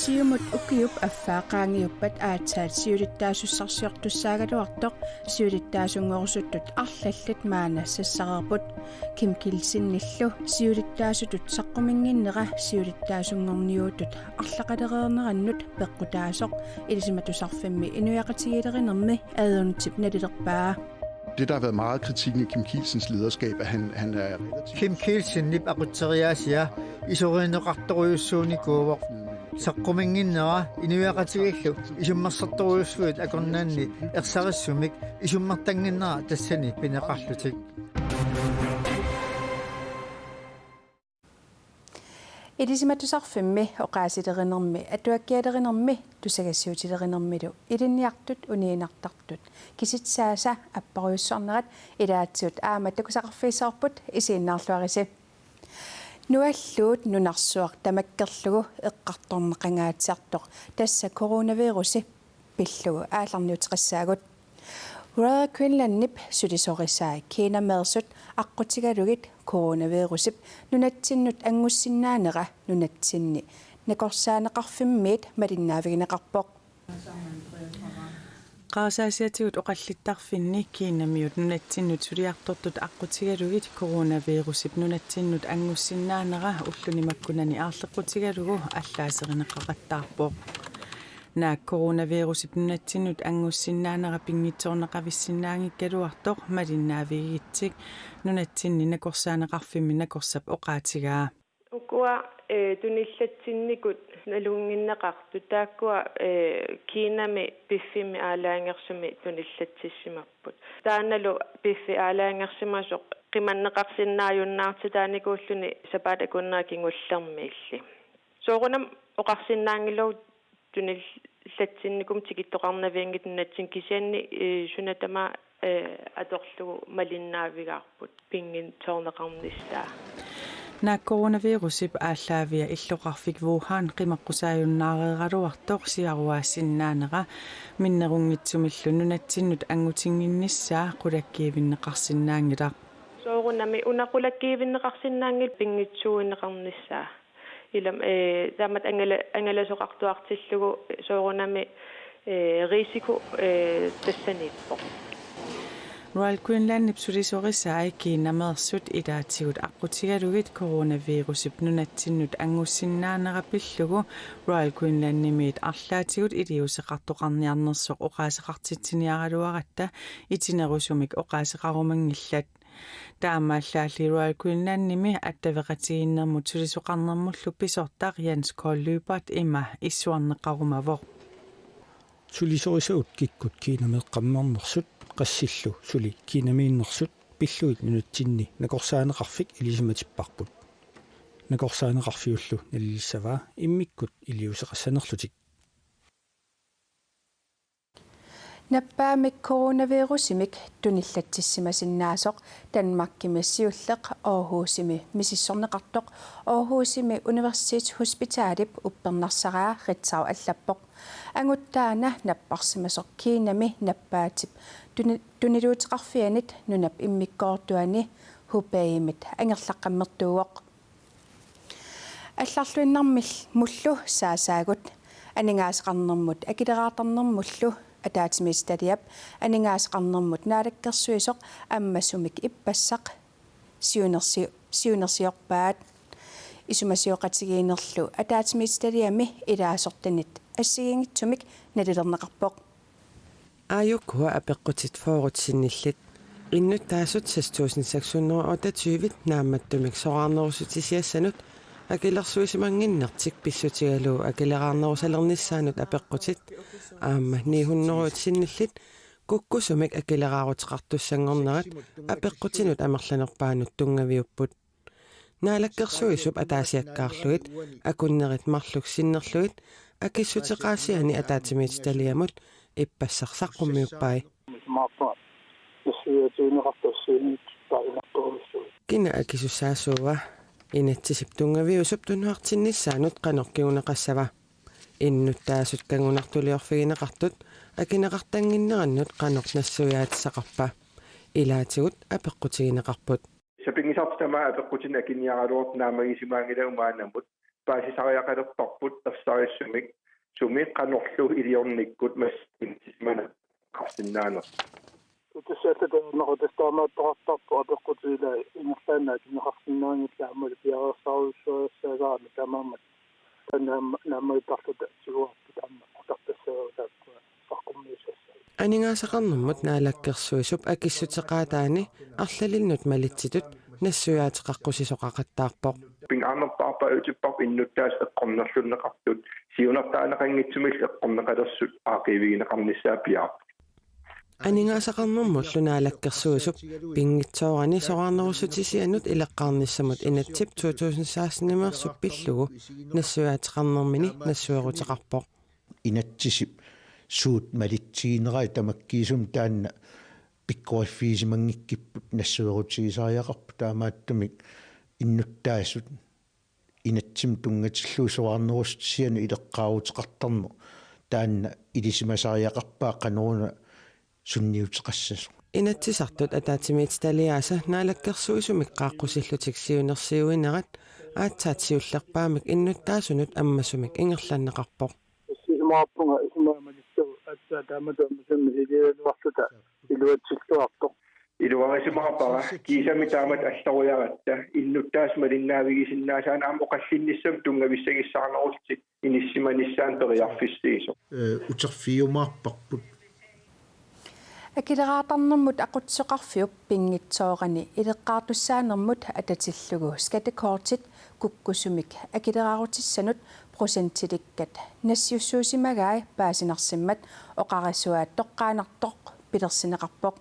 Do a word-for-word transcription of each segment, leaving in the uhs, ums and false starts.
Siumut ukiup affaa qaangiuppat aatsaat siulittaasussarsiortussaagaluartoq siulittaasunngorusutut arlallit maanna sassareerput. Kim Kielsenillu siulittaasutut saqquminnginnera siulittaasunngorniuutut arlaqalereernerannut peqqutaasoq Ilisimatusarfimmi inuiaqatigiilerinermi Aduntip nalilerpaa. Det, der har været meget kritikken af Kim Kielsens lederskab, at han, han er relativt... Kim Kielsenip aqutseriaasia isorineqartorujussuunikuuvoq. Saqquminnginnera inuiaqatigiillu isummersortorujussuit akornanni ersarissumik isummertannginnera tassani pineqarlutik. Ilisimatusarfimmi oqaasilerinermi atuakkialerinermi tusagassiuutilerinermilu ilinniartut uniinnartartut kisitsaasa apparujussuarnerat ilaatigut aamma takusaqarfigissavarput, isiginnaarluarisi. Nualluut nunarsuaq tamakkerlugu eqqartorneqangaatsiartoq tassa coronavirusi pillugu aallarniuteqassaagut. Royal Greenlandip sulisorisai Kinameersut aqqutigalugit coronavirusip nunatsinnut anngussinnaanera nunatsinni nakorsaaneqarfimmiit malinnaavigineqarpoq. Qarasaasiatigut oqallittarfinni Kinamiut nunatsinnut suliartortut aqqutigalugit coronavirusip nunatsinnut anngussinnaanera ulluni makkunani aarleqqutigalugu allaaserineqaqattaarpoq. Naak coronavirusip nunatsinnut anngussinnaanera pinngitsoorneqavissinnaanngikkaluartoq malinnaavigigitsik nunatsinni nakorsaaneqarfimmi nakorsap oqaatigaa. Ukua, eh, tunillatsinnikut nalunnginneqartut taakkua, eh, Kinami piffimmi aalajangersumi tunillatsissimapput. Taannalu piffi aalajangersimasoq qimanneqarsinnaajunnaartitaanikuulluni sapaatip akunnera kingullermiilli. Soorunami oqarsinnaanngilagut tunillatsinnikummi tikittoqarnavianngitsut nunatsinni, kisianni, eh, suna tamaat, eh, atorlugu malinnaavigaarput pinngitsoorneqarnissaa. Naak coronavirusip aallaavia illoqarfik Wuhan qimaqqusaajunnaareraluartoq siaruaassinnaanera minnerunngitsumillu nunatsinnut angutinnginnissaa qulakkiivinneqarsinnaanngilaq. Soorunami una qulakkiivinneqarsinnaanngilaq pinngitsuuineqarnissaa. Ilami, eh, taamatut angala-, angalasoqartuartillugu soorunami, eh, risiko, eh, tassaniippoq. Royal Greenlandip sulisorisai Kinameersut ilaatigut aqqutigalugit coronavirusip nunatsinnut anngussinnaanera pillugu Royal Greenlandimiit arlaatigut iliuuseqartoqarniarnersoq oqaaseqartitsiniaraluaratta itinerusumik oqaaseqarumanngillat. Taamaallaalli Royal Greenlandimi attaveqatigiinnermut sulisoqarnermullu pisortaq Jens K. Lyberth ima issuarneqarumavoq. Sulisorisagut kikkut Kinameeqqammernersut qassillu suli Kinamiinnersut pillugit nunatsinni nakorsaaneqarfik ilisimatipparput. Nakorsaaneqarfiullu nalilissavaa immikkut iliuuseqassanerlutik. Nappaamik coronavirusimik tunillatsissimasinnaasoq Danmarkimi siulleq Aarhusimi misissorneqartoq Aarhusimi Universitetshospitalip uppernarsaraa Ritzau allappoq. Anguttaana napparsimasoq Kinami nappaatip tuni-, tuniluuteqarfianit nunap immikkoortuani Hubeimit angerlaqqammertuuvoq. Allarluinnarmillu saasaagut aningaasaqarnermut akileraartarnermullu ataatsimiititaliap aningaasaqarnermut naalakkersuisoq ammasumik ippassaq siunersi-, siunersiorpaat. Isumasioqatigiinnerlu ataatsimiititaliami ilaasortanit assigiinngitsumik nalilerneqarpoq. Aajukua apeqqutit fyrret sinnillit. Innuttaasut seks tusind seks hundrede og otteogtyve naammattumik soraarnerusutisiassanut akilersuisimannginnertik pissutigalugu akileraarnerusalernissaannut apeqqutit aamma ni hundrede sinnillit kukkusumik akileraaruteqartussanngornerat apeqqutinut amerlanerpaanut tunngaviupput. Naalakkersuisup ataasiakkaarlugit akunnerit marluk sinnerlugit akissuteqaasiani ataatsimiititaliamut ippassaq saqqummiuppai. Kina akisussaasuua? Inatsisip tunngaviusup tunuartinnissaanut qanoq kinguneqassava? Innuttaasut kangunartuliorfigineqartut akineqartannginnerannut qanoq nassuiaatissaqarpa? Ilaatigut apeqqutigineqarput. Sapinngisartik tamaat apeqqutinik akiniaraluartut naammagisimaanngilagut maannamut paasisariaqalerparput ersarissumik sumi qanorlu iliornikkut massakkut inissisimanera eqqarsinnaanersoq. Utissaallataarneqartarpoq apeqqutigilaat ingerlaannaq akunneqarsinnaanngillat aammalu piareersarujussuassaagaanni tamaammat. Taanna aamma naammagitarluta tiguarput aamma qutartassaavoq taakkua saqqummiussassaat. Aningaasaqarnermut Naalakkersuisup akissuteqaataani arlalinnut malitsitut nassuiaateqaqqusisoqaqattaarpoq. Pingaanerpaarpaa utipparput innuttaasut eqqornerlunneqartut siunertarineqanngitsumillu eqqorneqalersut aaqqiivigineqarnissaa piaarput. Aningaasaqarnermullu Naalakkersuisup pinngitsoorani soraarnerussutisianut ileqqaarnissamut inatsip to tusind seksten-imeersup pillugu nassuiaateqarnermini nassueruteqarpoq. Inatsisip suut malitsiginerai tamakkiisumik taanna pikkoriffigisimanngikkippat nassuerutigisariaqarput, taamaattumik innuttaasut inatsimmi tunngatillugu soraarnerussutisianut ileqqaaruteqartarneq taanna ilisimasariaqarpaa qanoruna sunniuteqassasoq. Inatsisartut ataatsimiititaliaasa Naalakkersuisumik qaaqqusillutik siunersiuinerat aatsaat siullerpaamik innuttaasunut ammasumik ingerlanneqarpoq. Isumaqarpunga isumaqarnissaat aatsaat taamatut ammasumik iliugaluarluta iluatsilluartoq. Iluarisimaarpara kiisami taamatut alloriaratta innuttaasut malinnaavigisinnaasaanik aamma oqallinnissamut tunngavissagissaarnerullutik inissisimanissaanik periarfissiisoq. Ee, uterfigiumaarparput. Akileraartarnermut aqutsisoqarfiup pinngitsoorani ileqqaartussaanermut atatillugu skattekortit kukkusumik akileraarutissanut procentilikkat nassiussuusimagai paasinarsimmat oqarasuaat toqqaannartoq pilersinneqarpoq.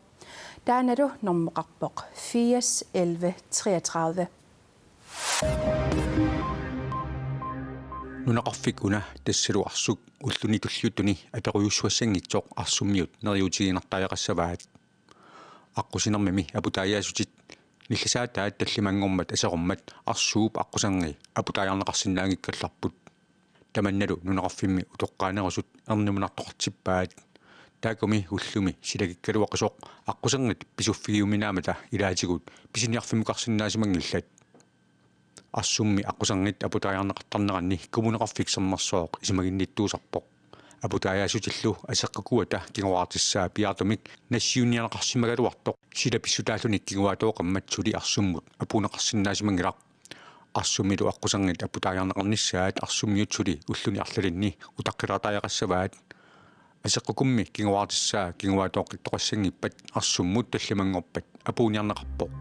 Taannalu normoqarpoq firs elleve treogtredive. Nunaqarfik una tassalu arsuk ulluni tulliuttuni aperujussuassanngitsoq Arsummiut neriuutigiinnartariaqassavaat. Aqqusinermimi aputaajaasutit nillasaataat tallimanngormat aserormat Arsuup aqquserngi aputaajarneqarsinnaanngikkallarput. Tamannalu nunaqarfimmi utoqqaanerusut ernumanartoqartippaat. Taakkumi ullumi silakikkaluaqisoq aqqusernit pisuffigiuminaammata ilaatigut pisiniarfimmukarsinnaasimanngillat. Arsummi aqqusernit aputaajarneqartarneranni Kommuneqarfik Sermersooq isumaginnittuusarpoq. Aputaajaasutillu aseqqukkuata kinguaatissaa piaartumik nassiunniarneqarsimagaluartoq sila pissutaalluni kinguaatooqimmat suli Arsummut apuunneqarsinnaasimanngilaq. Arsummilu aqqusernit aputaajarneqarnissaat Arsummiut suli ulluni arlalinni utaqqilaartariaqassavaat. Aseqqukkummi kinguaatissaa kinguaatooqqittoqassanngippat Arsummut tallimanngorpat apuunniarneqarpoq.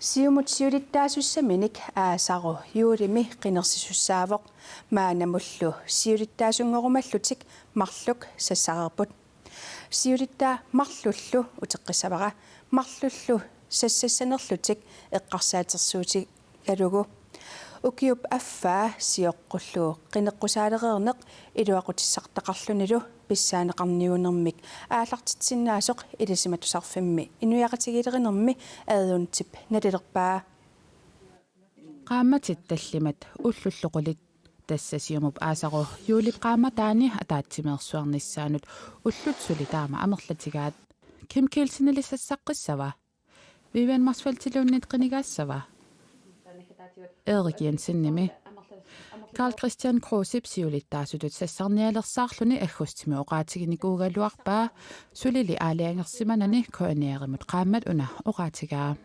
Siumut siulittaasussaminik aasaru juulimi qinersisussaavoq, maannamullu siulittaasunngorumallutik marluk sassareerput. Siulittaa marlullu uteqqissavara, marlullu sassassanerlutik eqqarsaatersuutigalugu. Ukiup affaa sioqqullugu qineqqusaalereerneq iluaqutissartaqarlunilu pissaaneqarniunermik aallartitsinnaasoq Ilisimatusarfimmi inuiaqatigiilerinermi adjunkti nalilerpaa. Qaammatit tallimat ullullu qulit. Tassa Siumup aasaru juulip qaammataani ataatsimeersuarnissaanut ullut suli taama amerlatigaat. Kim Kielsenili sassaqqissava? Vivian Motzfeldtiluunniit qinigaassava? Erik Jensenimi. Karl-Kristian Krusep siulittaasutut sassarnialersaarluni aggustimi oqaatiginikuugaluarpaa, sulili aalajangersimanani K N R-imut qaammat una oqaatigaa.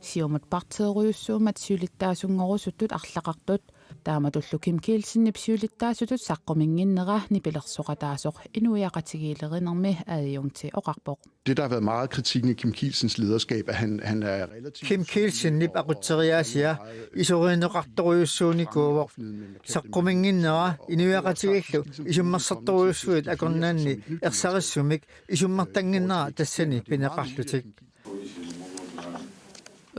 Siumut partiiorujussuummat siulittaasunngorusuttut arlaqartut, taamatullu Kim Kielsenip siulittaasutut saqquminnginnera nipilersoqataasoq inuiaqatigiilerinermi adjunkti oqarpoq. Det, der har været meget kritikken af Kim Kielsens lederskab, at han, han er relativt Kim Kielsenip aqutseriaasia isorineqartorujussuunikuuvoq. Saqquminnginnera inuiaqatigiillu isummersortorujussuit akornanni ersarissumik isummertannginnera tassani pineqarlutik.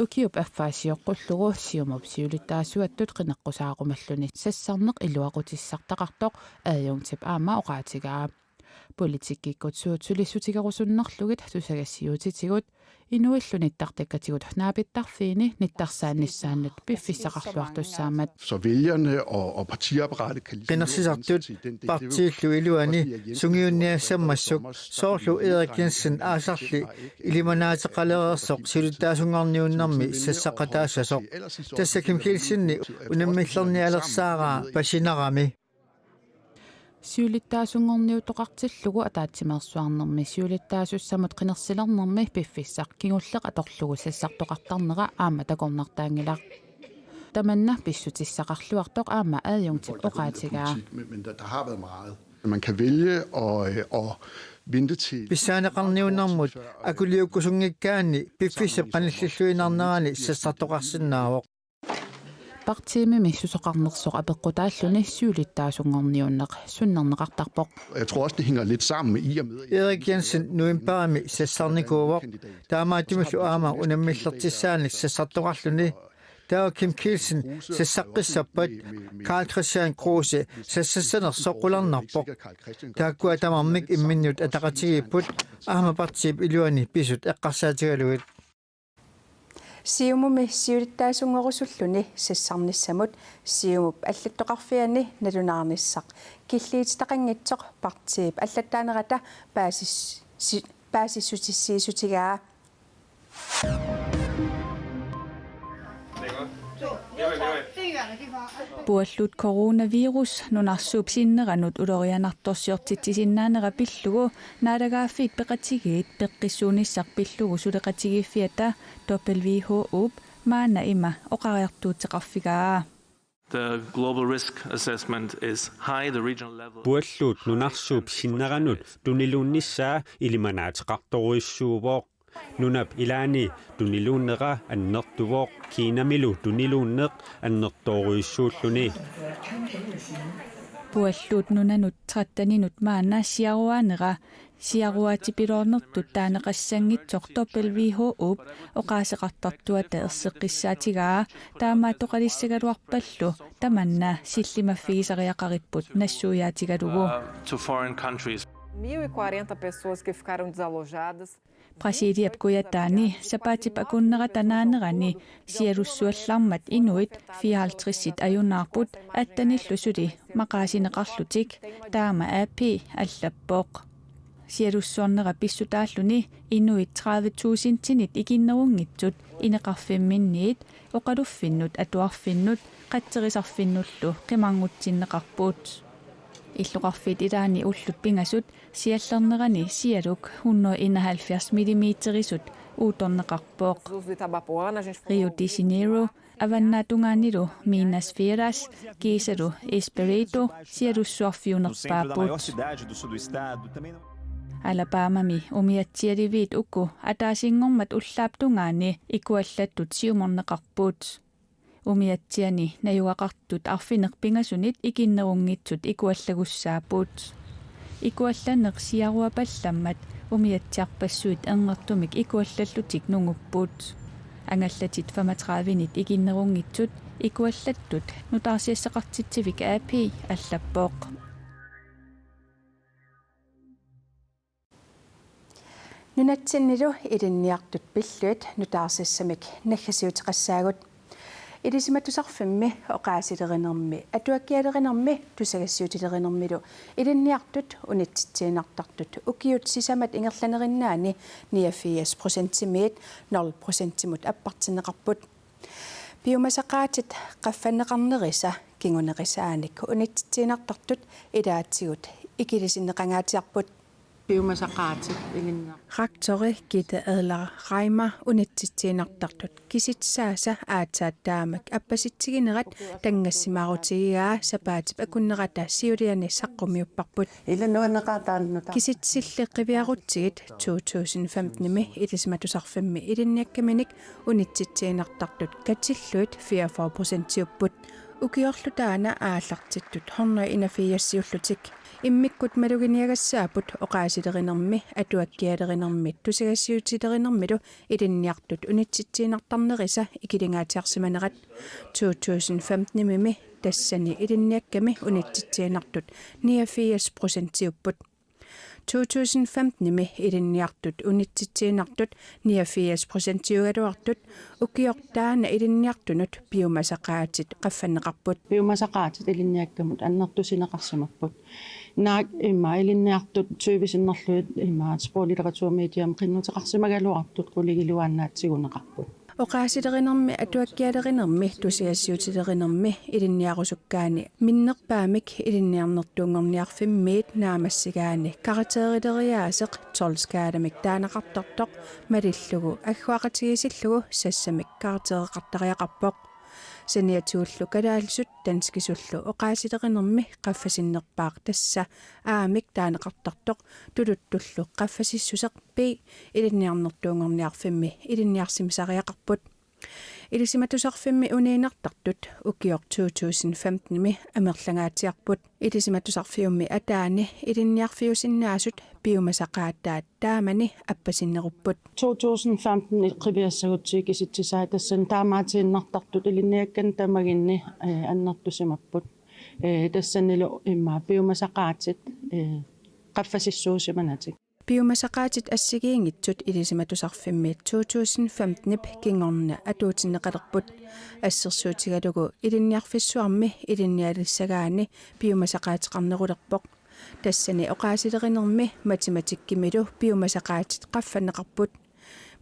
Ukiup affaa sioqqullugu Siumup siulittaasuattut qineqqusaarumalluni sassarneq iluaqutissartaqartoq adjunktip aamma oqaatigaa. Politikkikkut suut sulissutigerusunnerlugit tusagassiuutitigut inuillu nittartakkatigut naapittarfiini nittarsaannissaannut piffissaqarluartussaammat. Så vælgerne og, og partiapparatet kan ligesom Qinersisartut partiillu iluani sungiunniassammassuk soorlu Erik Jensen aasarli ilimanaateqalereersoq siulittaasunngorniunnermi sassaqataassasoq. Tassa Kim Kielsenip unammillernialersaaraa pasinarami. Siulittaasunngorniuttoqartillugu ataatsimeersuarnermi siulittaasussamut qinersilernermi piffissaq kingulleq atorlugu sassartoqartarnera aamma takornartaanngilaq. Tamanna pissutissaqarluartoq aamma adjunktip oqaatigaa. Men, men der, der har været meget. Man kan vælge at, øh, at vente til Pissaaneqarniunnermut akuliukkusunngikkaanni piffissap qanillilluinnarnerani sassartoqarsinnaavoq. Partiimimi susoqarnersoq apeqqutaalluni siulittaasunngorniunneq sunnerneqartarpoq. Jeg tror også, det hænger lidt sammen med i og med, at Erik Jensen novembarimi sassarnikuuvoq. Taamaattumillu aamma unammillertissaanik sassartoqarluni. Taava Kim Kielsen sassaqqissappat Karl-Kristian Kruse sassassanersoq qularnarpoq. Taakkua tamarmik imminnut ataqatigiipput aamma partiip iluani pisut eqqarsaatigalugit. Siumumi siulittaasunngorusulluni sassarnissamut Siumup allattoqarfiani nalunaarnissaq killiutitaqanngitsoq partiip allattaanerata paasis-, si-, paasissutissiissutigaa. Pualluut coronavirus nunarsuup sinneranut ulorianartorsiortitsisinnaanera pillugu Naalagaaffiit Peqatigiit peqqissuunissaq pillugu suleqatigiiffiata W H O-p maanna ima oqariartuuteqarfigaa. The global risk assessment is high, the regional level. Pualluut nunarsuup sinneranut tuniluunnissaa ilimanaateqartorujussuuvoq. Nunap ilaani tuniluunnera annertuvoq, Kinamilu tuniluunneq annertoorujussuulluni. Pualluut nunanut tretteninut maanna siaruaanera siaruaatipiloornertut taaneqassanngitsoq W H O-p oqaaseqartartuata erseqqissaatigaa, taamaattoqalissagaluarpallu tamanna sillimaffigisariaqaripput nassuiaatigalugu. Uh, to foreign countries. Mil e quarenta pessoas que ficaram desalojadas. Brasiliap kujataani sapaatip akunnerata naanerani sialussuallarmat inuit fireoghalvtredsit ajunaarput attenillu suli maqaasineqarlutik, taama A P allappoq. Sialussuarnera pissutaalluni inuit tredive tusindinit ikinnerunngitsut ineqarfimminniit oqaluffinnut atuarfinnut qatserisarfinnullu qimarngutsinneqarput. Illoqarfiit ilaanni ullut pingasut siallernerani sialuk hundrede enoghalvfjerds millimeterisut uuttorneqarpoq. Rio de Janeiro, avannaatungaanilu Minas Gerais, kiisalu Espírito sialussuarfiunerpaapput. Alabamami umiatsialiviit uku ataasinngormat ullaap tungaani ikuallattut siumorneqarput. Umiatsiani najugaqartut arfineq-pingasunit ikinnerunngitsut ikuallagussaapput. Ikuallanneq siaruapallammat umiatsiarpassuit erngertumik ikuallallutik nungupput. Angallatit femogtredivenit ikinnerunngitsut ikuallattut nutaarsiassaqartitsivik A P allappoq. Nunatsinnilu ilinniartut pillugit nutaarsiassamik naggasiuteqassaagut. Ilisimatusarfimmi oqaasilerinermi, atuakkialerinermi tusagassiuutilerinermilu ilinniartut unitsitsiinnartartut ukiut sisamat ingerlanerinnaanni niogfirs procentimiit nul procentimut appartinneqarput. Piumasaqaatit qaffanneqarnerisa kingunerisaanik unitsitsiinnartartut ilaatigut ikilisinneqangaatsiarput. Piumasaqaatit ilinniar- Rektori Gitte Adler Reimer unitsitsiinnartartut kisitsaasa aatsaat taamak appasitsiginerat tanngassimaarutigigaa sapaatip akunnerata siuliani saqqumiupparput. Ilannuanneqaataannut. Kisitsillit qiviarutsigit to tusind femtenimi Ilisimatusarfimmi ilinniakkaminik unitsitsiinnartartut katillugit fireogfyrre procentiupput. Ukiorlu taanna aallartittut hundrede enogfirsiullutik. Immikkut maluginiagassaapput oqaasilerinermi, atuakkialerinermi tusagassiuutilerinermilu ilinniartut unitsitsiinnartarnerisa ikilingaatsiarsimanerat. To tusind femtenimi tassani ilinniakkami unitsitsiinnartut niogfirs procentiupput. To tusind femtenimi ilinniartut unitsitsiinnartut niogfirs procentiugaluartut ukioq taanna ilinniartunut piumasaqaatit qaffanneqarput. Piumasaqaatit ilinniakkamut annertusineqarsimapput. Naak immaqa ilinniartut tyve sinnerlugit immaqa sproglig litteratur medium qinnuteqarsimagaluartut qulingiluaannaatsiguneqarput. Oqaasilerinermi, atuakkialerinermi, tusagassiuutilerinermi ilinniarusukkaani minnerpaamik ilinniarnertuunngorniarfimmiit naammassigaanni karakterileriaaseq tolv-skaalamik taaneqartartoq malillugu agguaqatigiissillugu sassamik karaktereqartariaqarpoq. Saniatigullu kalaallisut danskisullu oqaasilerinermi qaffasinnerpaaq tassa A-mik taaneqartartoq tuluttullu qaffasissuseq B ilinniarnertuunngorniarfimmi ilinniarsimasariaqarput. Ilisimatusarfimmi uniinnartartut ukioq to tusind femtenimi amerlangaatsiarput. Ilisimatusarfiummi ataani ilinniarfiusinnaasut piumasaqaataat taamani appasinnerupput. To tusind femten qiviassagutsigit kisitsisai tassani taamaatiinnartartut ilinniakkannik tamaginni, eh, annertusimapput. Eh, tassanilu immaqa piumasaqaatit, eh, qaffasissuusimanatik. Piumasaqaatit assigiinngitsut Ilisimatusarfimmi to tusind femtenip kingorna atuutinneqalerput. Assersuutigalugu Ilinniarfissuarmi ilinnialissagaanni piumasaqaateqarnerulerpoq. Tassani oqaasilerinermi matematikkimilu piumasaqaatit qaffanneqarput.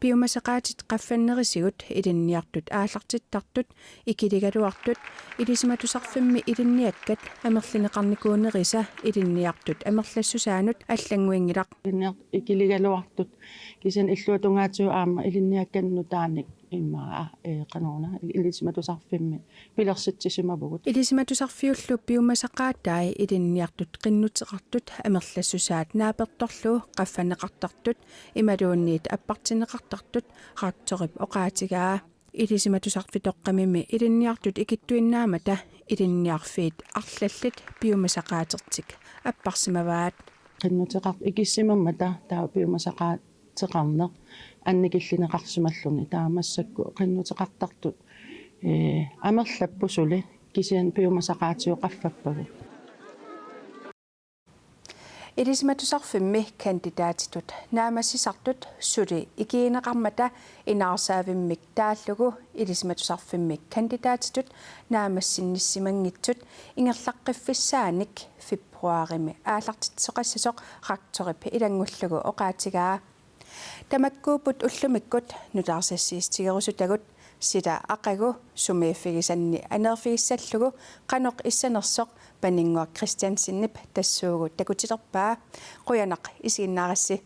Piumasaqaatit qaffannerisigut ilinniartut aallartittartut ikiligaluartut Ilisimatusarfimmi ilinniakkat amerlineqarnikuunerisa ilinniartut amerlassusaannut allannguinngilaq. Ilinniartut ikiligaluartut kisianni illuatungaatigut aamma ilinniakkannik nutaanik immaqa, eh, qanoruna Ilisimatusarfimmi pilersitsisimavugut. Ilisimatusarfiullu piumasaqaatai ilinniartut qinnuteqartut amerlassusaat naapertorlugu qaffanneqartartut imaluunniit appartinneqartartut rektorip oqaatigaa. Ilisimatusarfitoqqamimi ilinniartut ikittuinnaammata ilinniarfiit arlallit piumasaqaatertik apparsimavaat. Qinnuteqartut ikissimammata taava piumasaqaateqarneq annikillineqarsimalluni taava massakkut qinnuteqartartut, eh, amerlapput suli kisianni piumasaqaatigut qaffappagut. Ilisimatusarfimmi kandidaatitut naammassisartut suli ikiineqarmata inaarsaavimmik taallugu Ilisimatusarfimmi kandidaatitut naammassinissimannginnamik ingerlaqqiffissaannik februarimi aallartitsisoqassasoq rektorip ilanngullugu oqaatigaa. Tamakkuupput ullumikkut nutaarsiassiissutigerusutagut, sila aqagu sumiiffigisanni aneerfigissallugu qanoq issanersoq Paninnguaq Kristiansenip tassuugu takutilerpaa. Qujanaq isiginnaarassi.